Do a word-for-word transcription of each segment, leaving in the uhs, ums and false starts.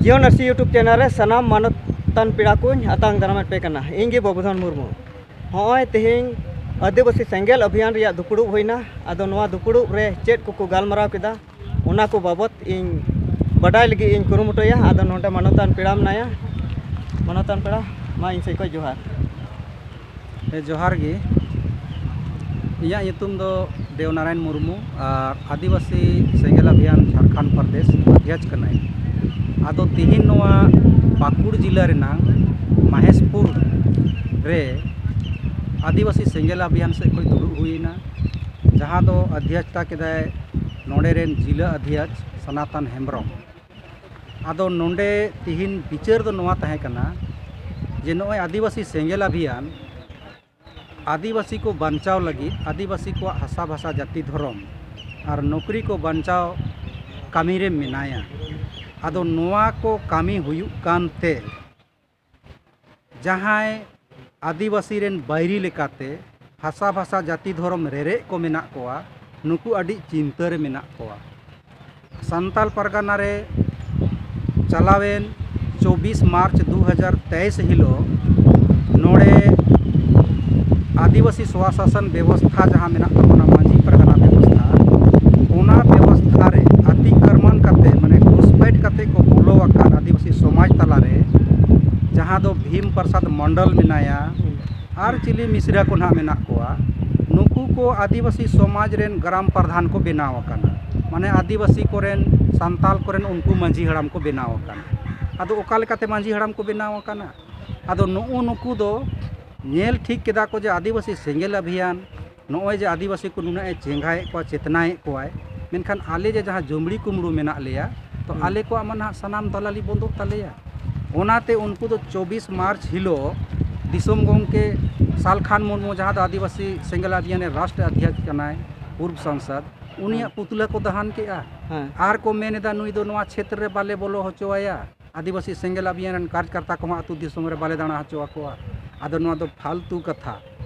ᱡᱤᱭᱚᱱ ᱟᱹᱨᱥᱤ YouTube channel ᱨᱮ ᱥᱟᱱᱟᱢ ᱢᱟᱱᱚᱛᱟᱱ ᱯᱮᱲᱟ ᱠᱚᱧ ᱟᱛᱟᱝ ᱫᱟᱨᱟᱢᱮᱫ ᱯᱮ ᱠᱟᱱᱟ᱾ ᱤᱧ ᱜᱮ ᱵᱟᱹᱵᱩᱫᱷᱚᱱ ᱢᱩᱨᱢᱩ᱾ ᱦᱚᱸᱜᱼᱚᱭ ᱛᱮᱦᱮᱧ ᱟᱹᱫᱤᱵᱟᱹᱥᱤ ᱥᱮᱸᱜᱮᱞ ᱚᱵᱷᱤᱭᱟᱱ ᱨᱮᱭᱟᱜ ᱫᱩᱯᱲᱩᱵ ᱦᱩᱭᱱᱟ᱾ ᱟᱫᱚ ᱱᱚᱣᱟ ᱫᱩᱯᱲᱩᱵ ᱨᱮ ᱪᱮᱫ ᱠᱚᱠᱚ ᱜᱟᱞᱢᱟᱨᱟᱣ ᱠᱮᱫᱟ, ᱚᱱᱟ ᱠᱚ ᱵᱟᱵᱚᱛ ᱤᱧ ᱵᱟᱰᱟᱭ ᱞᱟᱹᱜᱤᱫ ᱤᱧ ᱠᱩᱨᱩᱢᱩᱴᱩᱭᱟ᱾ ᱟᱫᱚ ᱱᱚᱰᱮ ᱢᱟᱱᱚᱛᱟᱱ ᱯᱮᱲᱟ ᱢᱮᱱᱟᱭᱟ᱾ ᱢᱟᱱᱚᱛᱟᱱ ᱯᱮᱲᱟ, ᱢᱟ ᱤᱧ ᱥᱮᱫ ᱠᱷᱚᱱ ᱡᱚᱦᱟᱨ᱾ ᱦᱮᱸ, ᱡᱚᱦᱟᱨ ᱜᱮ᱾ ᱤᱧᱟᱹᱜ ᱧᱩᱛᱩᱢ ᱫᱚ ᱫᱮᱣᱱᱟᱨᱟᱭᱚᱱ ᱢᱩᱨᱢᱩ ᱟᱨ ᱟᱹᱫᱤᱵᱟᱹᱥᱤ ᱥᱮᱸᱜᱮᱞ ᱚᱵᱷᱤᱭᱟᱱ ᱡᱷᱟᱲᱠᱷᱚᱸᱰ ᱯᱨᱚᱫᱮᱥ ᱚᱫᱷᱭᱚᱠᱥ ᱠᱟᱹᱱᱟᱹᱧ᱾ ᱟᱫᱚ ᱛᱤᱦᱤᱧ ᱱᱚᱣᱟ ᱯᱟᱹᱠᱩᱲ ᱡᱤᱞᱟᱹ ᱨᱮᱱᱟᱜ ᱢᱚᱦᱮᱥᱯᱩᱨ ᱨᱮ ᱟᱹᱫᱤᱵᱟᱹᱥᱤ ᱥᱮᱸᱜᱮᱞ ᱚᱵᱷᱤᱭᱟᱱ ᱥᱮᱫ ᱠᱷᱚᱱ ᱫᱩᱲᱩᱵ ᱦᱩᱭᱮᱱᱟ, ᱡᱟᱦᱟᱸ ᱫᱚ ᱚᱫᱷᱭᱚᱠᱛᱟ ᱠᱮᱫᱟᱭ ᱱᱚᱰᱮ ᱨᱮᱱ ᱡᱤᱞᱟᱹ ᱚᱫᱷᱭᱚᱠᱥ ᱥᱚᱱᱟᱛᱚᱱ ᱦᱮᱢᱵᱨᱚᱢ᱾ ᱟᱫᱚ ᱱᱚᱰᱮ ᱛᱤᱦᱤᱧ ᱵᱤᱪᱟᱹᱨ ᱫᱚ ᱱᱚᱣᱟ ᱛᱟᱦᱮᱸ ᱠᱟᱱᱟ ᱡᱮ ᱱᱚᱜᱼᱚᱭ ᱟᱹᱫᱤᱵᱟᱹᱥᱤ ᱥᱮᱸᱜᱮᱞ ᱚᱵᱷᱤᱭᱟᱱ ᱟᱹᱫᱤᱵᱟᱹᱥᱤ ᱠᱚ ᱵᱟᱧᱪᱟᱣ ᱞᱟᱹᱜᱤᱫ, ᱟᱹᱫᱤᱵᱟᱹᱥᱤ ᱠᱚᱣᱟᱜ ᱦᱟᱥᱟ ᱵᱷᱟᱥᱟ ᱡᱟᱹᱛᱤ ᱫᱷᱚᱨᱚᱢ ᱟᱨ ᱱᱚᱠᱨᱤ ᱠᱚ ᱵᱟᱧᱪᱟᱣ ᱠᱟᱹᱢᱤ ᱨᱮ ᱢᱮᱱᱟᱭᱟ᱾ ᱟᱫᱚ ᱱᱚᱣᱟ ᱠᱚ ᱠᱟᱹᱢᱤ ᱦᱩᱭᱩᱜ ᱠᱟᱱᱛᱮ ᱡᱟᱦᱟᱸᱭ ᱟᱹᱫᱤᱵᱟᱹᱥᱤ ᱨᱮᱱ ᱵᱟᱹᱭᱨᱤ ᱞᱮᱠᱟᱛᱮ ᱦᱟᱥᱟ ᱵᱷᱟᱥᱟ ᱡᱟᱹᱛᱤ ᱫᱷᱚᱨᱚᱢ ᱨᱮᱨᱮᱡ ᱠᱚ ᱢᱮᱱᱟᱜ ᱠᱚᱣᱟ, ᱱᱩᱠᱩ ᱟᱹᱰᱤ ᱪᱤᱱᱛᱟᱹ ᱨᱮ ᱢᱮᱱᱟᱜ ᱠᱚᱣᱟ᱾ ᱥᱟᱱᱛᱟᱞ ᱯᱟᱨᱜᱟᱱᱟ ᱨᱮ ᱪᱟᱞᱟᱣᱮᱱ ᱪᱚᱵᱵᱤᱥ ᱢᱟᱨᱪ ᱫᱩ ᱦᱟᱡᱟᱨ ᱛᱮᱭᱤᱥ ᱦᱤᱞᱳᱜ ᱱᱚᱰᱮ ᱟᱹᱫᱤᱵᱟᱹᱥᱤ ᱥᱚᱣᱟᱥᱟᱥᱚᱱ ᱵᱮᱵᱚᱥᱛᱷᱟ ᱡᱟᱦᱟᱸ ᱢᱮᱱᱟᱜ ᱛᱟᱵᱚᱱᱟ, ᱢᱟᱹᱡᱷᱤ ᱯᱟᱨᱜᱟᱱᱟ ᱵᱮᱵᱚᱥᱛᱷᱟ, ᱚᱱᱟ ᱵᱮᱵᱚᱥᱛᱷᱟ ᱨᱮ ᱟᱹᱛᱤᱠᱨᱚᱢᱚᱱ ᱠᱟᱛᱮ, ᱢᱟᱱᱮ ᱜᱷᱩᱥᱯᱮᱴ ᱠᱟᱛᱮ ᱠᱚ ᱵᱚᱞᱚ ᱟᱠᱟᱱ ᱟᱹᱫᱤᱵᱟᱹᱥᱤ ᱥᱚᱢᱟᱡᱽ ᱛᱟᱞᱟᱨᱮ, ᱡᱟᱦᱟᱸ ᱫᱚ ᱵᱷᱤᱢ ᱯᱨᱚᱥᱟᱫᱽ ᱢᱚᱱᱰᱚᱞ ᱢᱮᱱᱟᱭᱟ ᱟᱨ ᱪᱤᱞᱤ ᱢᱤᱥᱨᱟ ᱠᱚ ᱱᱟᱦᱟᱜ ᱢᱮᱱᱟᱜ ᱠᱚᱣᱟ, ᱱᱩᱠᱩ ᱠᱚ ᱟᱹᱫᱤᱵᱟᱹᱥᱤ ᱥᱚᱢᱟᱡᱽ ᱨᱮᱱ ᱜᱨᱟᱢ ᱯᱨᱚᱫᱷᱟᱱ ᱠᱚ ᱵᱮᱱᱟᱣ ᱟᱠᱟᱱᱟ᱾ ᱢᱟᱱᱮ ᱟᱹᱫᱤᱵᱟᱹᱥᱤ ᱠᱚᱨᱮᱱ, ᱥᱟᱱᱛᱟᱞ ᱠᱚᱨᱮᱱ ᱩᱱᱠᱩ ᱢᱟᱹᱡᱷᱤ ᱦᱟᱲᱟᱢ ᱠᱚ ᱵᱮᱱᱟᱣ ᱟᱠᱟᱱᱟ᱾ ᱟᱫᱚ ᱚᱠᱟ ᱞᱮᱠᱟᱛᱮ ᱢᱟᱹᱡᱷᱤ ᱦᱟᱲᱟᱢ ᱠᱚ ᱵᱮᱱᱟᱣ ᱟᱠᱟᱱᱟ? ᱟᱫᱚ ᱱᱩᱜᱼᱩ ᱱᱩᱠᱩ ᱫᱚ ᱧᱮᱞ ᱴᱷᱤᱠ ᱠᱮᱫᱟ ᱠᱚ ᱡᱮ ᱟᱹᱫᱤᱵᱟᱹᱥᱤ ᱥᱮᱸᱜᱮᱞ ᱚᱵᱷᱤᱭᱟᱱ ᱱᱚᱜᱼᱚᱭ ᱡᱮ ᱟᱹᱫᱤᱵᱟᱹᱥᱤ ᱠᱚ ᱱᱩᱱᱟᱹᱜ ᱮ ᱪᱮᱸᱜᱷᱟᱭᱮᱫ ᱠᱚᱣᱟ, ᱪᱮᱛᱱᱟᱭᱮᱫ ᱠᱚᱣᱟᱭ, ᱢᱮᱱᱠᱷᱟᱱ ᱟᱞᱮ ᱡᱮ ᱡᱟᱦᱟᱸ ᱡᱩᱢᱲᱤ ᱠᱩᱢᱲᱩ ᱢᱮᱱᱟᱜ ᱞᱮᱭᱟ, ᱛᱚ ᱦᱩᱸ᱾ ᱟᱞᱮ ᱠᱚᱣᱟᱜ ᱢᱟ ᱱᱟᱦᱟᱜ ᱥᱟᱱᱟᱢ ᱫᱟᱞᱟᱞᱤ ᱵᱚᱱᱫᱚᱜ ᱛᱟᱞᱮᱭᱟ᱾ ᱚᱱᱟᱛᱮ ᱩᱱᱠᱩ ᱫᱚ ᱪᱚᱵᱵᱤᱥ ᱢᱟᱨᱪ ᱦᱤᱞᱳᱜ ᱫᱤᱥᱚᱢ ᱜᱚᱢᱠᱮ ᱥᱟᱞᱠᱷᱟᱱ ᱢᱩᱨᱢᱩ, ᱡᱟᱦᱟᱸ ᱫᱚ ᱟᱹᱫᱤᱵᱟᱹᱥᱤ ᱥᱮᱸᱜᱮᱞ ᱚᱵᱷᱤᱭᱟᱱ ᱨᱮ ᱨᱟᱥᱴᱨ ᱚᱫᱷᱭᱚᱠᱥ ᱠᱟᱱᱟᱭ, ᱯᱩᱨᱵ ᱥᱟᱝᱥᱚᱫ, ᱩᱱᱤᱭᱟᱜ ᱦᱮᱸ᱾ ᱯᱩᱛᱞᱟᱹ ᱠᱚ ᱫᱟᱦᱟᱱ ᱠᱮᱜᱼᱟ᱾ ᱦᱮᱸ᱾ ᱟᱨ ᱠᱚ ᱢᱮᱱ ᱮᱫᱟ, "ᱱᱩᱭ ᱫᱚ ᱱᱚᱣᱟ ᱪᱷᱮᱛᱨᱚ ᱨᱮ ᱵᱟᱞᱮ ᱵᱚᱞᱚ ᱦᱚᱪᱚ ᱟᱭᱟ, ᱟᱹᱫᱤᱵᱟᱹᱥᱤ ᱥᱮᱸᱜᱮᱞ ᱚᱵᱷᱤᱭᱟᱱ ᱨᱮᱱ ᱠᱟᱨᱡᱽᱠᱟᱨᱛᱟ ᱠᱚᱦᱚᱸ ᱟᱹᱛᱩ ᱫᱤᱥᱚᱢ ᱨᱮ ᱵᱟᱞᱮ ᱫᱟᱬᱟ ᱦᱚᱪᱚ ᱟᱠᱚᱣᱟ᱾" ᱟᱫᱚ ᱱᱚᱣᱟ ᱫᱚ ᱯᱷᱟᱞᱛᱩ ᱠᱟᱛᱷᱟ,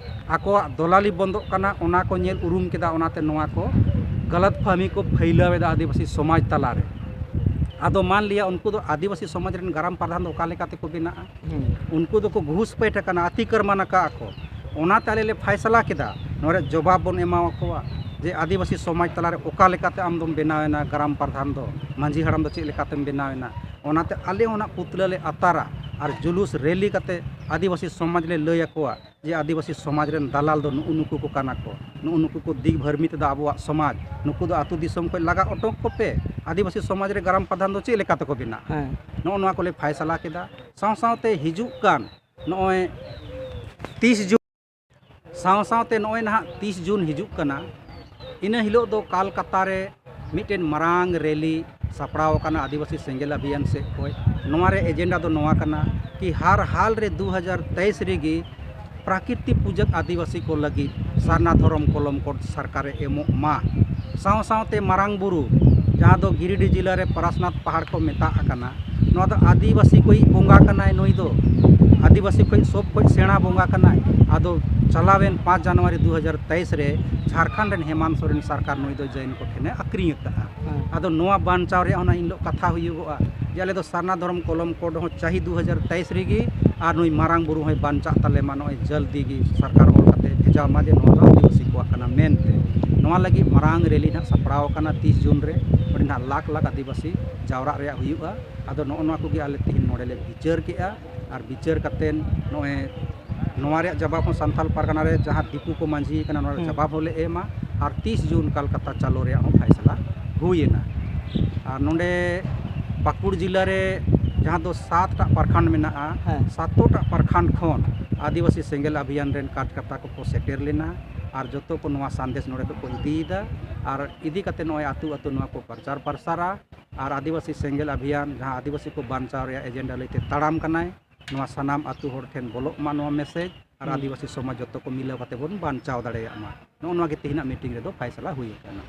ᱟᱠᱚᱣᱟᱜ ᱫᱚᱞᱟᱞᱤ ᱵᱚᱱᱫᱚᱜ ᱠᱟᱱᱟ, ᱚᱱᱟ ᱠᱚ ᱧᱮᱞ ᱩᱨᱩᱢ ᱠᱮᱫᱟ, ᱚᱱᱟᱛᱮ ᱱᱚᱣᱟ ᱠᱚ ᱜᱟᱞᱟᱛ ᱯᱷᱟᱦᱢᱤ ᱠᱚ ᱯᱷᱟᱹᱭᱞᱟᱹᱣ ᱮᱫᱟ ᱟᱹᱫᱤᱵᱟᱹᱥᱤ ᱥᱚᱢᱟᱡᱽ ᱛᱟᱞᱟᱨᱮ᱾ ᱟᱫᱚ ᱢᱟᱱ ᱞᱤᱭᱟ ᱩᱱᱠᱩ ᱫᱚ ᱟᱹᱫᱤᱵᱟᱹᱥᱤ ᱥᱚᱢᱟᱡᱽ ᱨᱮᱱ ᱜᱨᱟᱢ ᱯᱨᱟᱫᱷᱟᱱ ᱫᱚ ᱚᱠᱟ ᱞᱮᱠᱟ ᱛᱮᱠᱚ ᱵᱮᱱᱟᱜᱼᱟ? ᱦᱩᱸ᱾ ᱩᱱᱠᱩ ᱫᱚᱠᱚ ᱜᱷᱩᱥᱯᱮᱴ ᱟᱠᱟᱱᱟ, ᱟᱛᱤᱠᱨᱢᱟᱱ ᱟᱠᱟᱫᱼᱟ ᱠᱚ᱾ ᱚᱱᱟᱛᱮ ᱟᱞᱮ ᱞᱮ ᱯᱷᱟᱭᱥᱟᱞᱟ ᱠᱮᱫᱟ, ᱱᱚᱰᱮ ᱡᱚᱵᱟᱵ ᱵᱚᱱ ᱮᱢᱟ ᱠᱚᱣᱟ ᱡᱮ ᱟᱹᱫᱤᱵᱟᱹᱥᱤ ᱥᱚᱢᱟᱡᱽ ᱛᱟᱞᱟᱨᱮ ᱚᱠᱟ ᱞᱮᱠᱟᱛᱮ ᱟᱢ ᱫᱚᱢ ᱵᱮᱱᱟᱣ ᱮᱱᱟ ᱜᱨᱟᱢ ᱯᱨᱟᱫᱷᱟᱱ ᱫᱚ, ᱢᱟᱹᱡᱷᱤ ᱦᱟᱲᱟᱢ ᱫᱚ ᱪᱮᱫ ᱞᱮᱠᱟᱛᱮᱢ ᱵᱮᱱᱟᱣ ᱮᱱᱟ᱾ ᱚᱱᱟᱛᱮ ᱟᱞᱮ ᱦᱚᱸ ᱚᱱᱟ ᱯᱩᱛᱞᱟᱹ ᱞᱮ ᱟᱛᱟᱨᱟ ᱟᱨ ᱡᱩᱞᱩᱥ ᱨᱮᱞᱤ ᱠᱟᱛᱮ ᱟᱹᱫᱤᱵᱟᱹᱥᱤ ᱥᱚᱢᱟᱡᱽ ᱞᱮ ᱞᱟᱹᱭ ᱟᱠᱚᱣᱟ ᱡᱮ ᱟᱹᱫᱤᱵᱟᱹᱥᱤ ᱥᱚᱢᱟᱡᱽ ᱨᱮᱱ ᱫᱟᱞᱟᱞ ᱫᱚ ᱱᱩᱜᱼᱩ ᱱᱩᱠᱩ ᱠᱚ ᱠᱟᱱᱟ ᱠᱚ, ᱱᱩᱜᱼᱩ ᱱᱩᱠᱩ ᱠᱚ ᱫᱤᱜᱽ ᱵᱷᱟᱹᱨᱢᱤ ᱛᱮᱫᱚ ᱟᱵᱚᱣᱟᱜ ᱥᱚᱢᱟᱡᱽ, ᱱᱩᱠᱩ ᱫᱚ ᱟᱹᱛᱩ ᱫᱤᱥᱚᱢ ᱠᱷᱚᱱ ᱞᱟᱜᱟ ᱚᱴᱚᱠ ᱠᱚᱯᱮ, ᱟᱹᱫᱤᱵᱟᱹᱥᱤ ᱥᱚᱢᱟᱡᱽ ᱨᱮ ᱜᱨᱟᱢ ᱯᱨᱟᱫᱷᱟᱱ ᱫᱚ ᱪᱮᱫ ᱞᱮᱠᱟ ᱛᱮᱠᱚ ᱵᱮᱱᱟᱜᱼᱟ? ᱦᱮᱸ᱾ ᱱᱚᱜᱼᱚ ᱱᱚᱣᱟ ᱠᱚᱞᱮ ᱯᱷᱟᱭᱥᱟᱞᱟ ᱠᱮᱫᱟ᱾ ᱥᱟᱶ ᱥᱟᱶᱛᱮ ᱦᱤᱡᱩᱜ ᱠᱟᱱ ᱱᱚᱜᱼᱚᱭ ᱛᱤᱥ ᱡᱩᱱ, ᱥᱟᱶ ᱥᱟᱶᱛᱮ ᱱᱚᱜᱼᱚᱭ ᱱᱟᱦᱟᱜ ᱛᱤᱥ ᱡᱩᱱ ᱦᱤᱡᱩᱜ ᱠᱟᱱᱟ, ᱤᱱᱟᱹ ᱦᱤᱞᱳᱜ ᱫᱚ ᱠᱟᱞᱠᱟᱛᱟ ᱨᱮ ᱢᱤᱫᱴᱮᱱ ᱢᱟᱨᱟᱝ ᱨᱮᱞᱤ ᱥᱟᱯᱲᱟᱣ ᱟᱠᱟᱱᱟ ᱟᱹᱫᱤᱵᱟᱹᱥᱤ ᱥᱮᱸᱜᱮᱞ ᱚᱵᱷᱤᱭᱟᱱ ᱥᱮᱫ ᱠᱷᱚᱱ᱾ ᱱᱚᱣᱟ ᱨᱮ ᱮᱡᱮᱱᱰᱟ ᱫᱚ ᱱᱚᱣᱟ ᱠᱟᱱᱟ ᱠᱤ ᱦᱟᱨ ᱦᱟᱞ ᱨᱮ ᱫᱩ ᱦᱟᱡᱟᱨ ᱛᱮᱭᱤᱥ ᱨᱮᱜᱮ ᱯᱨᱟᱠᱨᱤᱛᱤᱠ ᱯᱩᱡᱟᱹ ᱟᱹᱫᱤᱵᱟᱹᱥᱤ ᱠᱚ ᱞᱟᱹᱜᱤᱫ ᱥᱟᱨᱱᱟ ᱫᱷᱚᱨᱚᱢ ᱠᱚᱞᱚᱢ ᱠᱳᱰ ᱥᱚᱨᱠᱟᱨᱮ ᱮᱢᱚᱜ ᱢᱟ᱾ ᱥᱟᱶ ᱥᱟᱶᱛᱮ ᱢᱟᱨᱟᱝ ᱵᱩᱨᱩ, ᱡᱟᱦᱟᱸ ᱫᱚ ᱜᱤᱨᱤᱰᱤ ᱡᱮᱞᱟ ᱨᱮ ᱯᱟᱨᱟᱥᱱᱟᱛᱷ ᱯᱟᱦᱟᱲ ᱠᱚ ᱢᱮᱛᱟᱜ ᱠᱟᱱᱟ, ᱱᱚᱣᱟ ᱫᱚ ᱟᱹᱫᱤᱵᱟᱹᱥᱤ ᱠᱚᱭᱤᱡ ᱵᱚᱸᱜᱟ ᱠᱟᱱᱟᱭ ᱱᱩᱭ ᱫᱚ᱾ ᱟᱹᱫᱤᱵᱟᱹᱥᱤ ᱠᱚᱭᱤᱡ ᱥᱚᱵ ᱠᱷᱚᱱ ᱥᱮᱬᱟ ᱵᱚᱸᱜᱟ ᱠᱟᱱᱟᱭ᱾ ᱟᱫᱚ ᱪᱟᱞᱟᱣᱮᱱ ᱯᱟᱸᱪ ᱡᱟᱱᱩᱣᱟᱨᱤ ᱫᱩ ᱦᱟᱡᱟᱨ ᱛᱮᱭᱤᱥ ᱨᱮ ᱡᱷᱟᱲᱠᱷᱚᱸᱰ ᱨᱮᱱ ᱦᱮᱢᱟᱱᱛ ᱥᱚᱨᱮᱱ ᱥᱚᱨᱠᱟᱨ ᱱᱩᱭ ᱫᱚ ᱡᱟᱹᱭᱤᱱ ᱠᱚᱴᱷᱮᱱᱮ ᱟᱠᱷᱨᱤᱧ ᱟᱠᱟᱫᱼᱟ᱾ ᱦᱮᱸ᱾ ᱟᱫᱚ ᱱᱚᱣᱟ ᱵᱟᱧᱪᱟᱣ ᱨᱮᱭᱟᱜ ᱚᱱᱟ ᱤᱱ ᱦᱤᱞᱳᱜ ᱠᱟᱛᱷᱟ ᱦᱩᱭᱩᱜᱚᱜᱼᱟ ᱡᱮ ᱟᱞᱮ ᱫᱚ ᱥᱟᱨᱱᱟ ᱫᱷᱚᱨᱚᱢ ᱠᱚᱞᱚᱢ ᱠᱳᱰ ᱦᱚᱸ ᱪᱟᱹᱦᱤ ᱫᱩ ᱦᱟᱡᱟᱨ ᱛᱮᱭᱤᱥ ᱨᱮᱜᱮ, ᱟᱨ ᱱᱩᱭ ᱢᱟᱨᱟᱝ ᱵᱩᱨᱩ ᱦᱚᱸᱭ ᱵᱟᱧᱪᱟᱜ ᱛᱟᱞᱮ ᱢᱟ, ᱱᱚᱜᱼᱚᱭ ᱡᱚᱞᱫᱤ ᱜᱮ ᱥᱚᱨᱠᱟᱨ ᱚᱞ ᱠᱟᱛᱮ ᱵᱷᱮᱡᱟ ᱢᱟ ᱡᱮ ᱱᱚᱣᱟ ᱫᱚ ᱟᱹᱫᱤᱵᱟᱹᱥᱤ ᱠᱚᱣᱟᱜ ᱠᱟᱱᱟ ᱢᱮᱱᱛᱮ᱾ ᱱᱚᱣᱟ ᱞᱟᱹᱜᱤᱫ ᱢᱟᱨᱟᱝ ᱨᱮᱞᱤ ᱱᱟᱦᱟᱜ ᱥᱟᱯᱲᱟᱣ ᱟᱠᱟᱱᱟ ᱛᱤᱥ ᱡᱩᱱ ᱨᱮ᱾ ᱚᱸᱰᱮ ᱱᱟᱦᱟᱜ ᱞᱟᱠᱷ ᱞᱟᱠᱷ ᱟᱹᱫᱤᱵᱟᱹᱥᱤ ᱡᱟᱣᱨᱟᱜ ᱨᱮᱭᱟᱜ ᱦᱩᱭᱩᱜᱼᱟ᱾ ᱟᱫᱚ ᱱᱚᱜᱼᱚ ᱱᱚᱣᱟ ᱠᱚᱜᱮ ᱟᱞᱮ ᱛᱮᱦᱮᱧ ᱱᱚᱰᱮ ᱞᱮ ᱵᱤᱪᱟᱹᱨ ᱠᱮᱜᱼᱟ, ᱟᱨ ᱵᱤᱪᱟᱹᱨ ᱠᱟᱛᱮᱫ ᱱᱚᱜᱼᱚᱭ ᱱᱚᱣᱟ ᱨᱮᱭᱟᱜ ᱡᱟᱵᱟᱵ ᱦᱚᱸ ᱥᱟᱱᱛᱟᱞ ᱯᱟᱨᱜᱟᱱᱟ ᱨᱮ ᱡᱟᱦᱟᱸ ᱫᱤᱠᱩ ᱠᱚ ᱢᱟᱹᱡᱷᱤ ᱠᱟᱱᱟ, ᱱᱚᱣᱟ ᱨᱮᱭᱟᱜ ᱦᱩᱸ᱾ ᱡᱟᱵᱟᱵ ᱦᱚᱸᱞᱮ ᱮᱢᱟ, ᱟᱨ ᱛᱤᱥ ᱡᱩᱱ ᱠᱟᱞᱠᱟᱛᱟ ᱪᱟᱞᱚ ᱨᱮᱭᱟᱜ ᱦᱚᱸ ᱯᱷᱟᱭᱥᱟᱞᱟ ᱦᱩᱭᱮᱱᱟ᱾ ᱟᱨ ᱱᱚᱰᱮ ᱯᱟᱹᱠᱩᱲ ᱡᱮᱞᱟ ᱨᱮ ᱡᱟᱦᱟᱸ ᱫᱚ ᱥᱟᱛᱴᱟᱜ ᱯᱨᱚᱠᱷᱚᱸᱰ ᱢᱮᱱᱟᱜᱼᱟ, ᱦᱮᱸ᱾ ᱥᱟᱛᱴᱟᱜ ᱯᱨᱚᱠᱷᱚᱸᱰ ᱠᱷᱚᱱ ᱟᱹᱫᱤᱵᱟᱹᱥᱤ ᱥᱮᱸᱜᱮᱞ ᱚᱵᱷᱤᱭᱟᱱ ᱨᱮᱱ ᱠᱟᱨᱡᱚᱠᱚᱨᱛᱟ ᱠᱚᱠᱚ ᱥᱮᱴᱮᱨ ᱞᱮᱱᱟ, ᱟᱨ ᱡᱚᱛᱚ ᱠᱚ ᱱᱚᱣᱟ ᱥᱟᱸᱫᱮᱥ ᱱᱚᱰᱮ ᱫᱚᱠᱚ ᱤᱫᱤᱭᱮᱫᱟ, ᱟᱨ ᱤᱫᱤ ᱠᱟᱛᱮ ᱱᱚᱜᱼᱚᱭ ᱟᱹᱛᱩ ᱟᱹᱛᱩ ᱱᱚᱣᱟ ᱠᱚ ᱯᱨᱚᱪᱟᱨ ᱯᱨᱚᱥᱟᱨᱟ, ᱟᱨ ᱟᱹᱫᱤᱵᱟᱹᱥᱤ ᱥᱮᱸᱜᱮᱞ ᱚᱵᱷᱤᱭᱟᱱ ᱡᱟᱦᱟᱸ ᱟᱹᱫᱤᱵᱟᱹᱥᱤ ᱠᱚ ᱵᱟᱧᱪᱟᱣ ᱨᱮᱭᱟᱜ ᱮᱡᱮᱱᱰᱟ ᱞᱟᱹᱭᱛᱮ ᱛᱟᱲᱟᱢ ᱠᱟᱱᱟᱭ, ᱱᱚᱣᱟ ᱥᱟᱱᱟᱢ ᱟᱹᱛᱩ ᱦᱚᱲ ᱴᱷᱮᱱ ᱵᱚᱞᱚᱜ ᱢᱟ ᱱᱚᱣᱟ ᱢᱮᱥᱮᱡᱽ, ᱟᱨ ᱦᱩᱸ᱾ ᱟᱹᱫᱤᱵᱟᱹᱥᱤ ᱥᱚᱢᱟᱡᱽ ᱡᱚᱛᱚ ᱠᱚ ᱢᱤᱞᱟᱹᱣ ᱠᱟᱛᱮ ᱵᱚᱱ ᱵᱟᱧᱪᱟᱣ ᱫᱟᱲᱮᱭᱟᱜ ᱢᱟ᱾ ᱱᱚᱜᱼᱚ ᱱᱚᱣᱟ ᱜᱮ ᱛᱮᱦᱮᱧᱟᱜ ᱢᱤᱴᱤᱝ ᱨᱮᱫᱚ ᱯᱷᱟᱭᱥᱟᱞᱟ ᱦᱩᱭ ᱟᱠᱟᱱᱟ᱾